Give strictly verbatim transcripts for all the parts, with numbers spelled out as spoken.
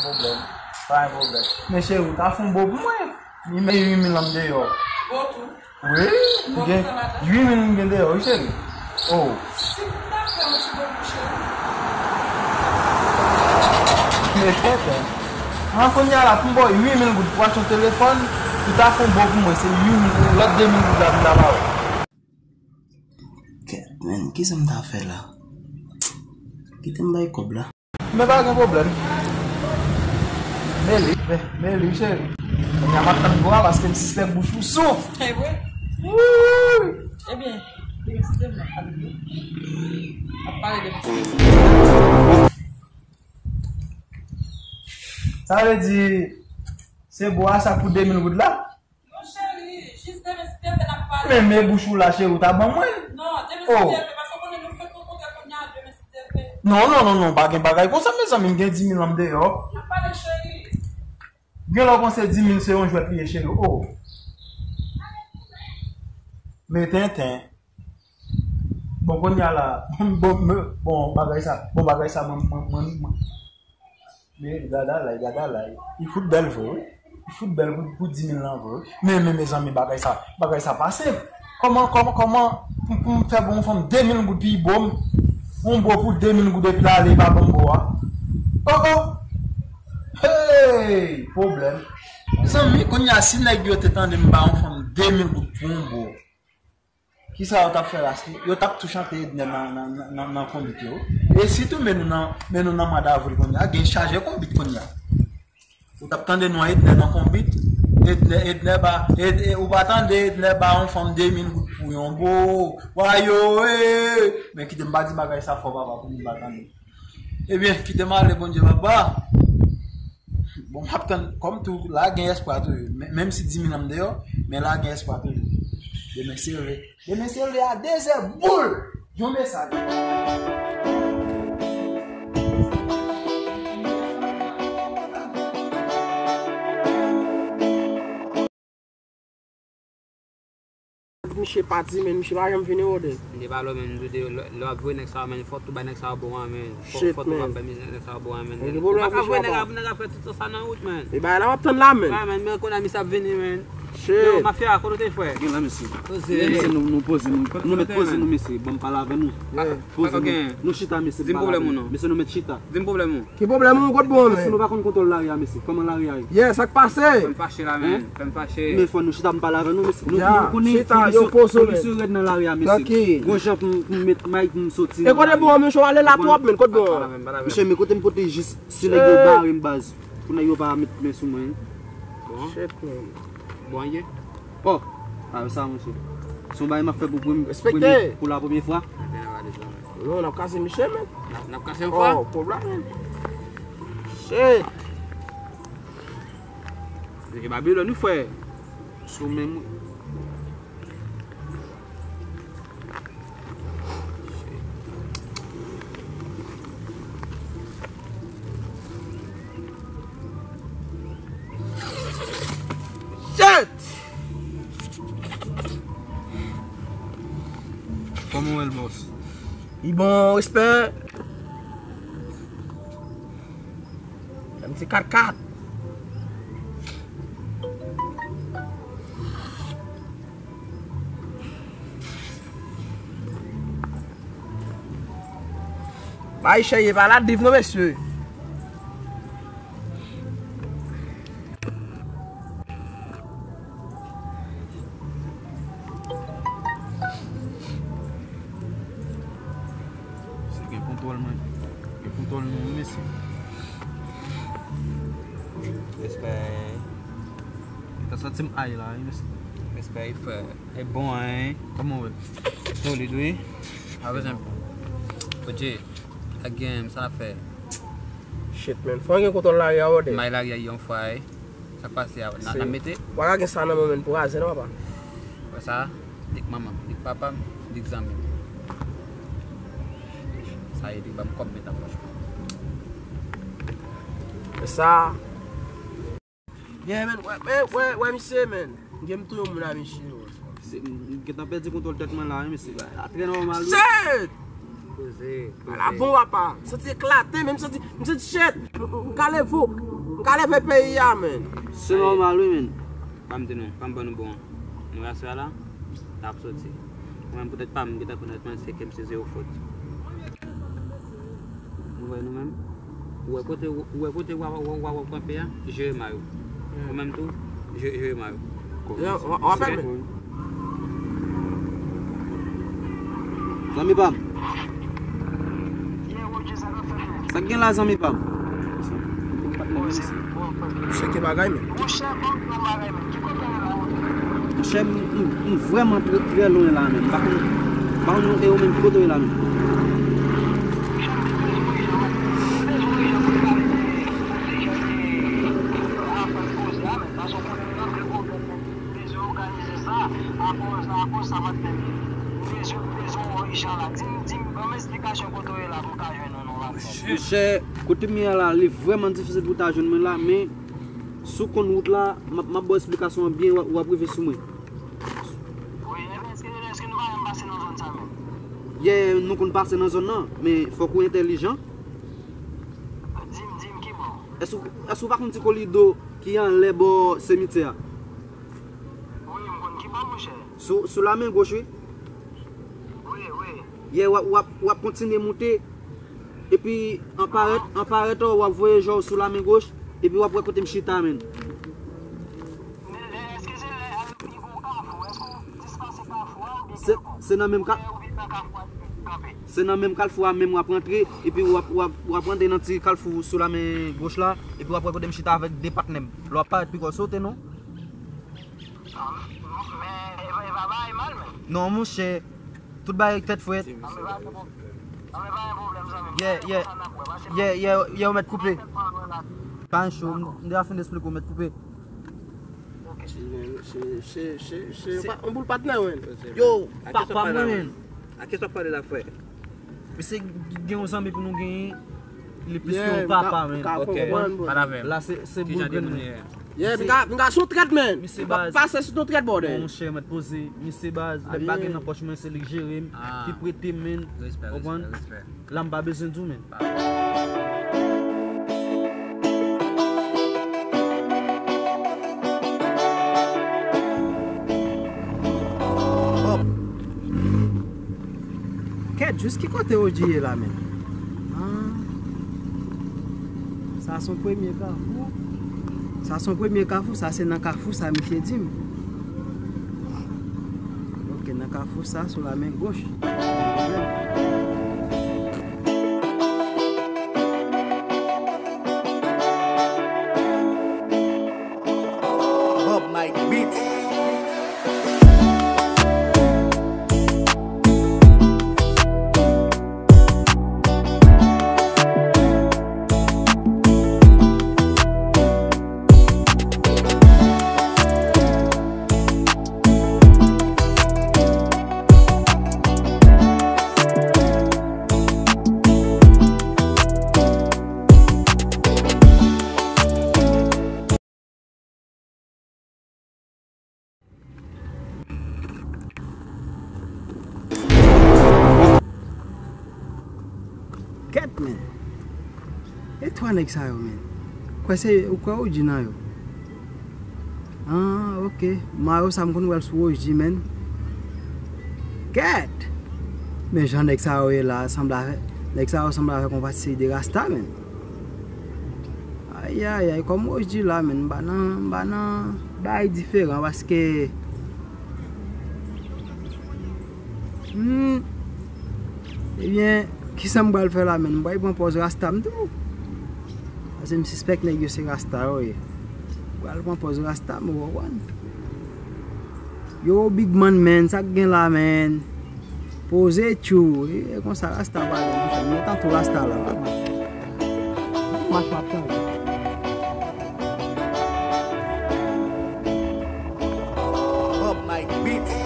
Pwoblèm. Pa gen pwoblèm. Men cheri, ou ta fè yon bo pou mwen. Li met uit mil an deyò. Bo tou. Wi, m gen uit mil m gen deyò, wi, cheri. Oh. Si m ta fè yon ti bo pou cheri. Men tenten. An kounye a la, pou m ba w uit mil goud pou achte yon telefòn, ou ta fè yon bo pou mwen, se uit mil, lòt de mil goud la, pou m ta ba w. Kèt, men, kisa m ta fè la? Kite m bay kòb la. Men pa gen pwoblèm. Men li, men, men li, cheri. Kounye a m ap tann bo a paske m sispèk bouch ou souf. E vre? Wouy! Ebyen, demen si Dye vle, m ap pale de, m ap pale de. Sa vle di, se bo a sa pou de mil goud la? Non, cheri, jis demen si Dye vle n ap pale. Men, men bouch ou la, cheri, ou ta ban mwen l. Non, demen si Dye vle, paske w konnen nou fenk rankontre kounye a, demen si Dye vle. Non, non, non, non, pa gen bagay konsa, mezanmi, m gen dis mil an deyò. N ap pale, cheri. Gen lè w panse dis mil se yon jwèt li ye, cheri. Oh. Men tenten. Bon, kounye a la, bon, bon, bon, bagay sa, bon, bagay sa, mwen, mwen, mwen, mwen. Men gad alay, gad alay. Li fout bèl vre, wi. Li fout bèl pou, pou dis mil lan vre, wi. Men, men, mezanmi, bagay sa, bagay sa pa senp. Kòman, kòman, kòman pou, pou m fè pou yon fanm de mil goud pou l bo m? Yon bo pou de mil goud epi l ale, li pa ban m bo a. Oh, oh! Hey! Pwoblèm. Mezanmi, kounye a, si nèg yo te tande m ba yon fanm de mil goud pou yon bo, kisa yo t ap fè la? Yo t ap tou chante Edner nan, nan, nan, nan, nan konbit yo. E sitou, men nou nan, men nou nan mwa davril kounye a, gen chaje konbit kounye a. Ou t ap tande non Edner nan konbit. Edner, Edner ba, Ed-, e, ou pa tande Edner ba yon fanm de mil goud pou yon bo. Wayo, e! Men kite m pa di bagay sa fò, papa, pou moun pa tande. Ebyen, kite m ale, Bondye, papa. Bon, m ap tann, kòm tou, la gen espwa toujou. Men, menm si dis mil an deyò, men la gen espwa toujou. Demen se leve. Demen se leve a de zè boul! Yon mesaj. Misye pati, men misye pa janm vini, brother. M te pale w, men, m te di w, lè, lè w ap voye nèg sa yo, men, fò w tou bay nèg sa yo bon an, men. Fò, fò w tou bay nèg sa yo bon an, men. Ou pa ka voye nèg ap, nèg ap fè tout sa nan wout, men. E bagay la w ap tann la, men. Wi, men, men kounye a misye ap vini, men. Yo, mafya, kote w te, frè? Gen la, mesye. Poze. Mesye, nou, nou poze, nou, nou met poze nou, mesye. Ban m pale avè nou. Poze nou. Nou chita, mesye, m pale avè nou. Mesye, nou met chita. Di m pwoblèm ou. Ki pwoblèm ou, kot bon, men? Mesye, nou pa konn kontwòl lari a, mesye. Kòman lari a ye? Yeah, sa k pase? Fè m fache la, men. Fè m fache. Men fò nou chita, m pale avè nou, mesye. Nou, nou konnen kondisyon, kondisyon rèd nan lari a, mesye. Gon jan pou m, pou m met may pou m soti nan lari a. E kote bon, mesye, w ale la twòp, men, kot bon? Misye, men kote m pote jis, si nèg yo bare m baz. Pou nèg yo pa met men sou mwen. Bon. Shit, man. Bon, ye. Oh, pa sa, mesye. Se yon bagay m ap fè pou premye, pou la premye fwa. Non, n ap kase misye, men. N ap, n ap kase yon fwa? Oh, pwoblèm, men. Shit. Se Babilòn, wi, frè. Sou menm, wi. Shit! Kòman w wè l, bòs? Li bon, respè. Yon ti kat kat. Bay chèye pa la div non, mesye. Se gen kontwòl mwen. Gen kontwòl nou, wi, mesye. Respè. Mwen ta santi m ay la, wi, mesye. Respè, frè. E bon, hein? Kòman w ye? Solid, wi. Pa bezwen. Oje, ak gen, sa n ap fè? Shit, man. Fò gen kontwòl lari a, brother. May lari a yon fwa, wi. Sa k pase a, n a, n a mete? W a ka gen sa nan men w, men, pou razè, non, papa. Wè sa? Dik manman m, dik papa m, dik zanmi m. Sa ye, dik ban m kòb met nan pòch mwen. Wè sa? Yeah, man, wè, wè, wè, wè, misye, man. Gen m touye moun a misye, bro. Se, m, m gentan pèdi kontwòl tèt mwen la, wi, mesye. A trè nòmal, wi. Shit! Poze, poze. Ala bon papa, m santi eklate, men m santi, m santi shit. M, m, m ka leve, m ka leve peyi a, men. Se nòmal, wi, men. Pa m di nou, pa m ban nou bon. Nou wè aswè a la, n ap soti. Mwen menm poutèt pa m, m gentan konèt mwen se ke m se zewo fot. Nou wè nou menm? Ou wè kote, ou wè kote w a, w a, w a, w a kanpe a? Jere may ou. Ou menm tou, je-, jere may ou. Yo, w, w apèl mwen. Zanmi pa m. Sa k gen la, zanmi pa m? Cheke bagay, men. Monchè, m, m, m vrèman trè, trè lwen la menm. M pa konn, m pa konn e ou menm ki kote w ye la menm. Monchè, kote m ye a la, li vrèman difisil pou w ta jwenn mwen la, men si w konn wout la, m ap, m ap ba w eksplikasyon an byen, w ap, w ap rive sou mwen. Wi, ebyen, èske, èske nou pa janm pase nan zòn sa menm? Yeah, nou konn pase nan zòn nan, men fòk ou entèlijan. Di m, di m ki bò? Èske, èske ou pa konn ti kolido ki anlè bò simityè a? Wi, m konn ki bò, monchè. Sou, sou la men goch, wi. Wi, wi. Yeah, w ap, w ap, w ap kontinye moute. Epi, an parèt, an parèt, w ap voye je w sou la men goch. Epi, w ap wè kote m chita, menn. Se, se nan menm ka-, se nan menm kalfou a menm w ap rantre, epi w ap, w ap, w ap rantre nan ti kalfou sou la men goch la, epi w ap wè kote m chita avèk de patnè m. Lè w ap parèt pi gwo sote, non? Non, monchè, tout bagay tèt frèt. Yeah, yeah. Yeah, yeah, yeah, ou mèt koupe. Pa gen cho, m, m deja fin esplike ou mèt koupe. Se, se, se, se, se, se yon boul patnè, wi. Yo, papa mwen, men. A kisa w ap pale la, frè? Misye gen yon zanmi pou nou genyen, li plis ke yon papa, men. Ok. Panave. La, se, se boul grenn, men. Yeah, m ka, m ka sou trèt, men. Misye baz. Pase sou trèt, brother. Bon, monchè, mèt poze. Misye baz, lè m pa gen nan pòch mwen, se li k jere m, ki prete m, men. Respè, respè, respè. La m pa bezwen di w, men. Kèt, jis ki kote O G ye la, men? Ah. Sa se yon premye kafou. Sa se yon premye kafou, sa se nan kafou sa misye di m. Ok, nan kafou sa, sou la men goch. Bob Mike Beats. Kèt, men. E twa nèg sa yo, men. Kwè se, ou kwè O G nan yo? Ah, ok. Mayo sa m konn wè l sou O G, men. Kèt! Men jan nèg sa yo ye la, sanble avè, nèg sa yo sanble avèk yon pati seri de rasta, men. Ayayay, kòm O G la, men, m pa nan, m pa nan bagay diferan, paske, hmm, ebyen, kisa m pral fè la, men? M pral pran pòz rasta m tou. Paske m sispèk nèg yo se rasta yo ye. M pral pran pòz rasta m, ou konprann? Yo, big man, men, sa k gen la, men? Poze tchou. E, e konsa rasta pale, monchè. M gentan tou rasta la. Mach m ap tande. Bob Mike Beats.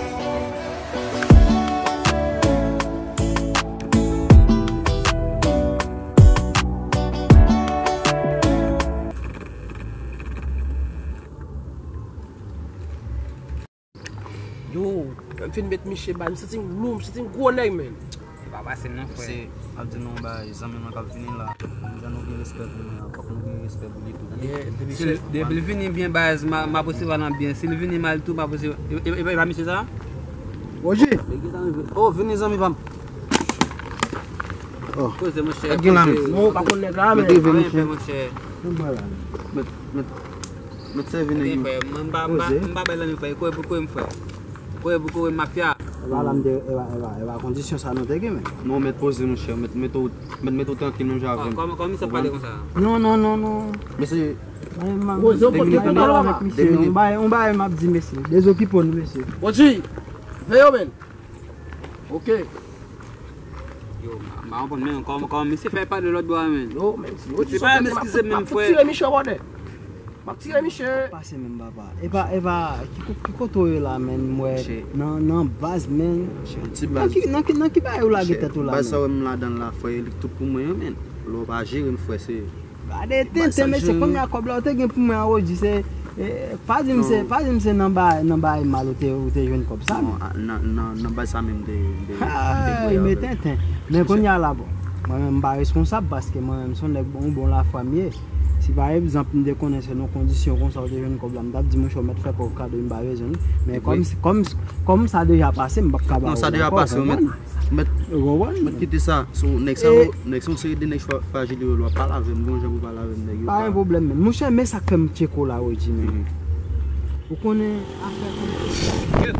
Yo, m fin met miche baz, m santi m lou, m santi m gwo nèg, men. Pa pase non, frè. Se, m ap di nou yon bagay, zanmi mwen k ap vini la. Jan nou gen respè pou mwen an, fòk nou gen respè pou li tou. Yeah, depi si l, depi l vini byen, baz, m a, m ap resevwa l an byen. Si l vini mal tou, m ap resevwa. E, e, e, e pa misye sa? Roger! Oh, vini, zanmi pa m. Oh. Koze, monchè, koze. Non, ou pa konn nèg la, men. Mete rive, monchè. Mete, mete, mete sèvi nèg yo. Mwen m pa, m pa, m pa bay lanmen, frè. Koze pou koze, frè. Koze pou koze, mafya. E pa la m te, e pa, e pa, e pa kondisyon sa nou te gen, men. Non, mete poze, monchè. Mete, mete w, mete, mete w trankil, menm jan avè m. Kòman, kòman misye pale konsa? Non, non, non, non. Mesye. Koze, ou konn te pale avèk misye. De minit. On bagay, on bagay m ap di mesye. Dezokipe w, mesye. Roger, veye w, men. Ok. Yo, m pa konprann menm kòman, kòman misye fè pale lòt bò a, men. Yo, men, si yo di se pa m eskize menm, frè. M ap tire misye, brother. M ap tire misye. Pase menm, papa. E pa, e pa, ki ko-, ki kote w ye la, men, m wè nan, nan baz, men. Nan ki, nan ki, nan ki bagay ou lage tèt ou la, men? Baz sa w wè m ladan l la, frè, li tout pou mwen, men. Lè w pa jere m, frè, se Gade tenten, mesye, kounye a kòb la ou te gen pou mwen an, Roger, se, e, pa di m se, pa di m se nan ba, nan bagay mal ou te, ou te jwenn kòb sa, non, men. Nan, nan, nan baz sa menm m te, m te, m te prè avè l. Men tenten. Men kounye a la, bon, mwen menm m pa responsab paske mwen menm se yon nèg bon, bon lafwa m ye. Si pa egzanp m te konnen se nan kondisyon konsa ou te jwenn kòb la, m t ap di monchè ou mèt fè pa w kado, m pa bezwen l. Men kòm, kòm, kòm sa deja pase, m p ap ka ba ou ankò, ou konprann? Mèt, mèt kite sa. So, nèg sa yo, nèg se yon seri de nèg fra-, frajil yo, lè w ap pale avè m, gon jan pou pale avè m, nèg yo pa. Pa gen pwoblèm, men. Monchè, men sa k fè m tcheke w la, Roger, men. Ou konnen afè kòm. Gèt.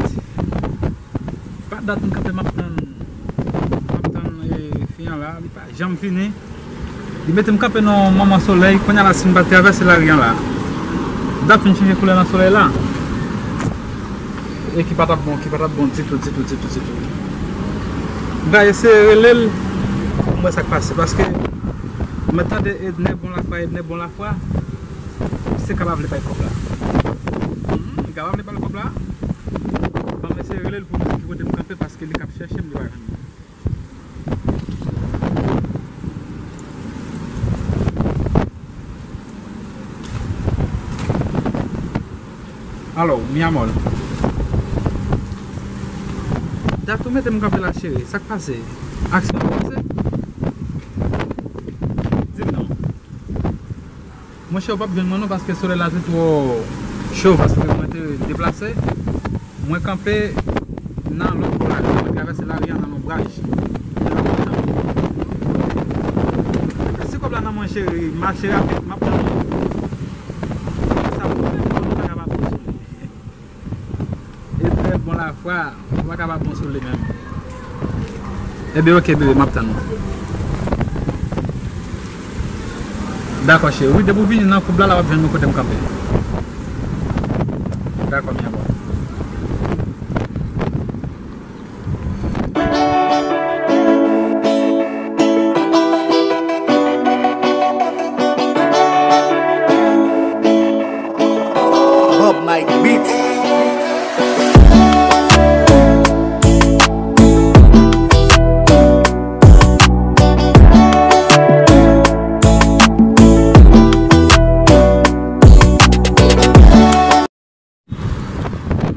Pa dat m kanpe, m ap tann, m ap tann, e, fi an la, li pa janm vini. Li mete m kanpe nan manman solèy, kounye a la si m pa travèse lari an la. Dat fin chanje koulè nan solèy la. E ki pa t ap bon, ki pa t ap bon ditou, ditou, ditou, ditou. M ta eseye rele l, pou m wè sa k pase, paske mwen tande Edner bon lafwa, Edner bon lafwa, se ka pa vle bay kòb la. Hmm, li ka pa vle bay kòb la. Ban m eseye rele l pou m di ki kote m kanpe, paske li k ap chèche m, li pa jwenn mwen. Alo, mi amor. Dat ou mete m kanpe la, cheri. Sa k pase? Aksyon pase? Di m non. Monchè, ou p ap jwenn mwen non, paske solèy la te twò cho, paske mwen te deplase. Mwen kanpe nan lòt bò lari, mwen travèse lari an nan lonbraj. Mwen pa konn jan. Si kòb la nan mwen, cheri, mache rapid, m ap tann ou. Sa pou mwen, mwen pa kapab konn sou li. Etrè bon lafwa, ou pa ka pa bon sou li menm. Ebyen, oke, bebe, m ap tann ou. Dakò, cheri. Wi, depi w vini nan koub la, la w ap jwenn mwen kote m kanpe. Dakò, mi amor. Bob Mike Beats.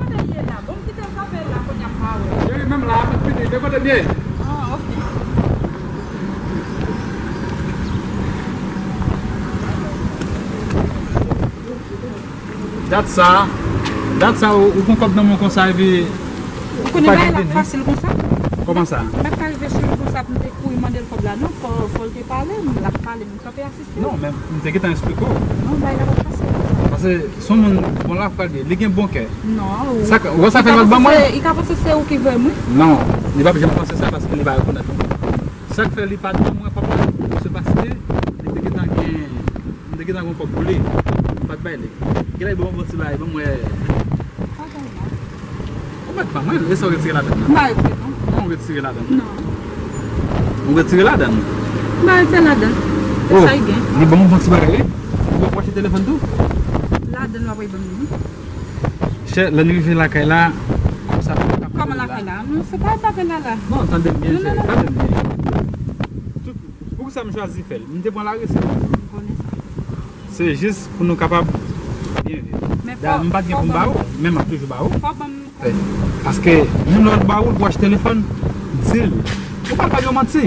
Kote l ye la? Bon, m kite l kanpe la, kounye a m pa wè. Cheri, menm la, m ap vini. De kote m ye? Ah, ok. Dat sa, dat sa, ou, ou pran kòb nan men w konsa, epi ou pa janm vini. Ou konnen bagay la fasil konsa? Kòman sa? M pa ka rive sou li konsa pou m te kouri mande l kòb la, non. Fò, fò l te pale m, l ap pale m, kanpe asiste. Non, men m te gentan eksplike w. Non, bay la pa fasil. Paske se yon moun bon lafwa li ye, li gen bon kè. Non, ou, sa, ou wè sa fè l pa t ban mwen? Li ka panse se ou ki vrè moun. Non, li p ap janm panse sa paske li pa rekonèt ou. Sa k fè li pa t ban mwen kòb la, se paske li te gentan gen, m te gentan gen yon kòb pou li. M pa t bay li. Genlè li ban m yon bon ti bagay, ban m wè. Pa bay la. Ou mèt ban mwen, e sa w retire ladan nan? M pa retire, non. Non, ou retire ladan nan. Non. Ou retire ladan nan? M pa retire ladan. E sa y gen? Li ban m yon bon ti bagay, wi. Ou pa achte telefòn tou? Ladan w ap ban m li. Chè, lè n rive lakay la, kòb sa pa t ap. Kòman lakay la? Non, se pa bagay la la. Non, tande m byen, chè, tande m byen. Tout, poukisa m chwazi fè l? M te pran lari, se. M konnen sa. Se jis pou nou kapab byen viv. Dayè, m pa t gen pou m ba ou, men m ap toujou ba ou. Fò ban m. Paske menm lè w ba ou l pou achte telefòn, di l, Ou pral ba l yon manti.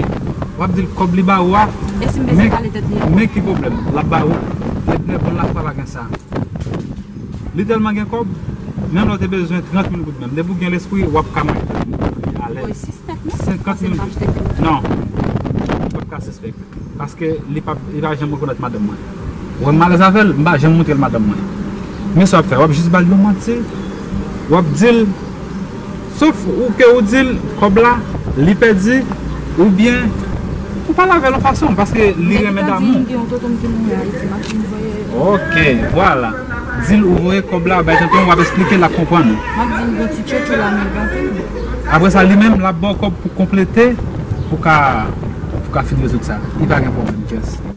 W ap di l kòb li ba ou a. E si m bezwen pale tèt li ankò? Men ki pwoblèm? L ap ba ou. Lè l konn la pa gen sa. Li tèlman gen kòb, menm lè w te bezwen trant mil goud menm, depi w gen lespri, w ap ka mete trant mil goud alèz. Woy, sispèk non. Senkant mil goud. Non. Ou p ap ka sispèk. Paske li p ap, li pa janm rekonèt madanm mwen. Ou wè m alèz avè l, m pa janm montre l madanm mwen. Men sa w ap fè, w ap jis ba l yon manti. W ap di l, sof ou ke ou di l kòb la, li pèdi, oubyen ou pale avè l yon fason, paske li renmen damou. Gen yon tonton ki mouri Ayiti, m ap vin voye. Ok, vwala. Di l ou voye kòb la, bay tonton, w ap eksplike l, l ap konprann ou. M ap di l gon ti tchotcho la, men bon. Apre sa, li menm, l ap ba w kòb pou konplete, pou ka, pou ka fin rezoud sa. Li pa gen pwoblèm, Jess.